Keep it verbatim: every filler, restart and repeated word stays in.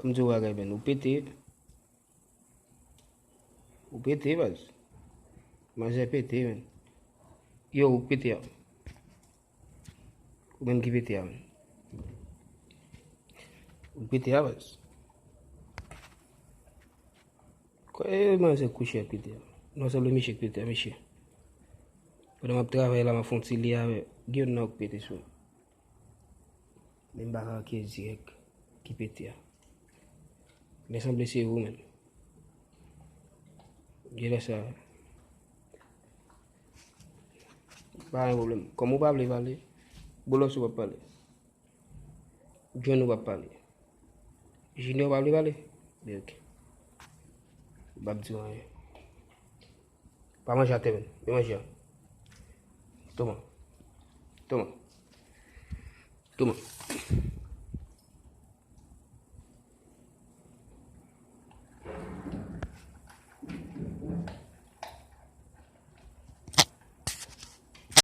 M di w bagay, men ou pete. Ou pete, baz. Manzè pete, men. Yo, ou pete a. Ou menm ki pete a, men. Ou pete a, baz. Kwè manzè kouche ak pete a. Non, sanble misye k pete a, mesye. Pandan m ap travay la, m ap fè yon ti li avè Guillaume nan k pete sou. Men m pa ka ke dirèk ki pete a. Men sanble se ou menm. Genlè sa. Pa gen pwoblèm. Kòm ou pa vle pale, Boulos ou p ap pale. John ou p ap pale. Junior pa vle pale? Byen, ok. M p ap di w anyen. Pa manje atè, men. Men manje a. Toma. Toma. Toma.